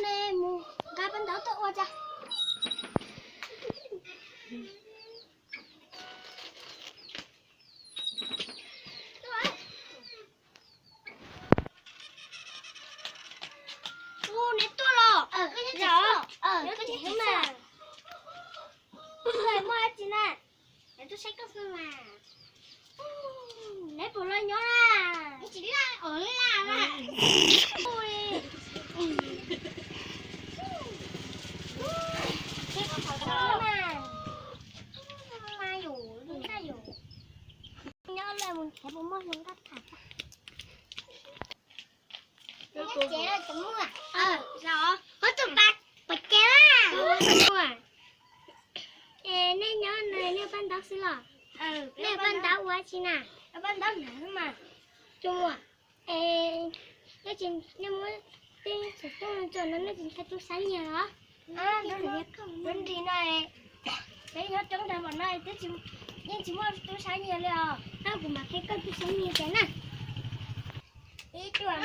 Ne mus nqa paj ntaub tuaj ua tso. Ub, neb tuaj los? Nyob tsev xwb mas. Muaj dab tsi na? Neb tuaj saib koj xwb mas. Neb puas los nyob na? Tsis laj os, laj mas. Nyob lawm mus nrhiav puas muaj hluas nkauj tham. Nyob tsev los tsis muaj. Ho tus pas pom kev na. Es nej nyob no nej ua paj ntaub xwb los? Nej ua paj ntaub ua dab tsi na? Ua paj ntaub hnav xwb mas. Tsis muaj. Es nej muab tej xov tooj no tso no nej tsis ntshai tub sab nyiag los? Lub nrig no peb nyob coob tag npaum no twb yeej tsis muaj tub sab nyiag li os. Koj, kuv mam qhia koj tub sab nyiag tias na. Ib cuam